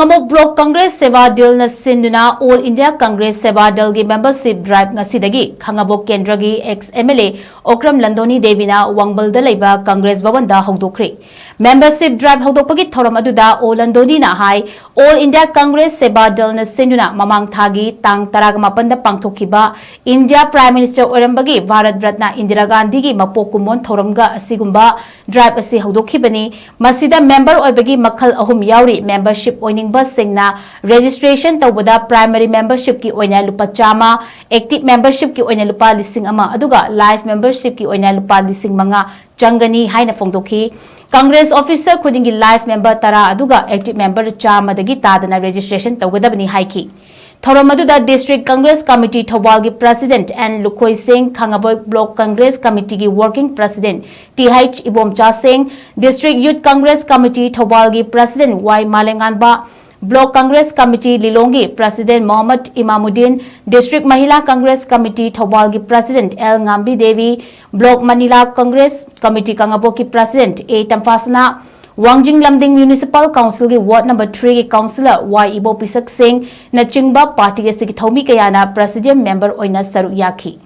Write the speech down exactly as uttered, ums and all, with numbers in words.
ꯈꯥꯉꯕꯣꯛ block Congress ꯁꯦꯕꯥ ꯗꯜꯅ ꯁꯤꯟꯗꯨꯅ ꯑꯣꯜ ꯏꯟꯗꯤꯌꯥ ꯀꯪꯒ꯭ꯔꯦꯁ ꯁꯦꯕꯥ ꯗꯜꯒꯤ ꯃꯦꯝꯕꯔꯁꯤꯞ ꯗ꯭ꯔꯥꯏꯚ ꯉꯁꯤꯗꯒꯤ ꯈꯥꯉꯕꯣꯛ ꯀꯦꯟꯗ꯭ꯔꯒꯤ ex M L A Okram Landhoni ꯗꯦꯕꯤꯅ ꯋꯥꯡꯕꯜꯗ ꯂꯩꯕ ꯀꯪꯒ꯭ꯔꯦꯁ ꯚꯕꯟꯗ ꯍꯧꯗꯣꯛꯈ꯭ꯔꯦ꯫ ꯃꯦꯝꯕꯔꯁꯤꯞ ꯗ꯭ꯔꯥꯏꯚ ꯍꯧꯗꯣꯛꯄꯒꯤ ꯊꯧꯔꯝ ꯑꯗꯨꯗ ꯑꯣ ꯂꯟꯗꯣꯅꯤꯅ ꯍꯥꯏ, ꯑꯣꯜ ꯏꯟꯗꯤꯌꯥ ꯀꯪꯒ꯭ꯔꯦꯁ ꯁꯦꯕꯥ ꯗꯜꯅ ꯁꯤꯟꯗꯨꯅ ꯃꯃꯥꯡ ꯊꯥꯒꯤ ꯇꯥꯡ ꯇꯔꯥꯃꯥꯄꯟꯗ ꯄꯥꯡꯊꯣꯛꯈꯤꯕ ꯏꯟꯗꯤꯌꯥ ꯄ꯭ꯔꯥꯏꯝ ꯃꯤꯅꯤꯁꯇꯔ ꯑꯣꯏꯔꯝꯕꯒꯤ ꯚꯥꯔꯠ ꯔꯠꯅ ꯏꯟꯗꯤꯔꯥ ꯒꯥꯟꯙꯤꯒꯤ ꯃꯄꯣꯛ ꯀꯨꯝꯑꯣꯟ ꯊꯧꯔꯝꯒ ꯑꯁꯤꯒꯨꯝꯕ ꯗ꯭ꯔꯥꯏꯚ ꯑꯁꯤ ꯍꯧꯗꯣꯛꯈꯤꯕꯅꯤ꯫ ꯃꯁꯤꯗ ꯃꯦꯝꯕꯔ ꯑꯣꯏꯕꯒꯤ ꯃꯈꯜ ꯑꯍꯨꯝ ꯌꯥꯎꯔꯤ꯫ ꯃꯦꯝꯕꯔꯁꯤꯞ ꯑꯣꯏꯅꯤꯡꯕꯁꯤꯡꯅ ꯔꯦꯖꯤꯁꯇ꯭ꯔꯦꯁꯟ ꯇꯧꯕꯗ ꯄ꯭ꯔꯥꯏꯃꯔꯤ ꯃꯦꯝꯕꯔꯁꯤꯞꯀꯤ ꯑꯣꯏꯅ ꯂꯨꯄꯥ ꯆꯥꯝꯃ, ꯑꯦꯛꯇꯤꯚ ꯃꯦꯝꯕꯔꯁꯤꯞꯀꯤ ꯑꯣꯏꯅ ꯂꯨꯄꯥ ꯂꯤꯁꯤꯡ ꯑꯃ, ꯑꯗꯨꯒ ꯂꯥꯏꯐ ꯃꯦꯝꯕꯔꯁꯤꯞꯀꯤ ꯑꯣꯏꯅ ꯂꯨꯄꯥ ꯂꯤꯁꯤꯡ ꯃꯉꯥ ꯆꯪꯒꯅꯤ ꯍꯥꯏꯅ ꯐꯣꯡꯗꯣꯛꯈꯤ꯫ ꯀꯪꯒ꯭ꯔꯦꯁ ꯑꯣꯐꯤꯁꯔ ꯈꯨꯗꯤꯡꯒꯤ ꯂꯥꯏꯐ ꯃꯦꯝꯕꯔ ꯇꯔꯥ ꯑꯗꯨꯒ ꯑꯦꯛꯇꯤꯚ ꯃꯦꯝꯕꯔ ꯆꯥꯝꯃꯗꯒꯤ ꯇꯥꯗꯅ ꯔꯦꯖꯤꯁꯇ꯭ꯔꯦꯁꯟ ꯇꯧꯒꯗꯕꯅꯤ ꯍꯥꯏꯈꯤ꯫ ꯊꯧꯔꯝ ꯑꯗꯨꯗ ꯗꯤꯁꯇ꯭ꯔꯤꯛ ꯀꯪꯒ꯭ꯔꯦꯁ ꯀꯃꯤꯇꯤ ꯊꯧꯕꯥꯜꯒꯤ president N Lukhoi Singh, Khangabok block Congress ꯀꯃꯤꯇꯤꯒꯤ working president T H Ibomcha Singh, district youth Congress committee ꯊꯧꯕꯥꯜꯒꯤ president Y Malenganba, block Congress committee ꯂꯤꯂꯣꯡꯒꯤ president Mohammad Imamuddin, district Mahila Congress committee ꯊꯧꯕꯥꯜꯒꯤ president L Ngambi Devi, block ꯃꯅꯤꯂꯥ ꯀꯪꯒ꯭ꯔꯦꯁ ꯀꯃꯤꯇꯤ ꯀꯥꯡꯉꯕꯣꯛꯀꯤ president A Tamphasana, Wangjing Lamding municipal ꯀꯥꯎꯟꯁꯤꯜꯒꯤ ward number ꯊ꯭ꯔꯤꯒꯤ councillor Y Ibopishak ꯁꯤꯡꯅꯆꯤꯡꯕ party ꯑꯁꯤꯒꯤ ꯊꯧꯃꯤ ꯀꯌꯥꯅ ꯄ꯭ꯔꯁꯤꯗꯦꯟꯠ ꯃꯦꯝꯕꯔ ꯑꯣꯏꯅ ꯁꯔꯨꯛ ꯌꯥꯈꯤ꯫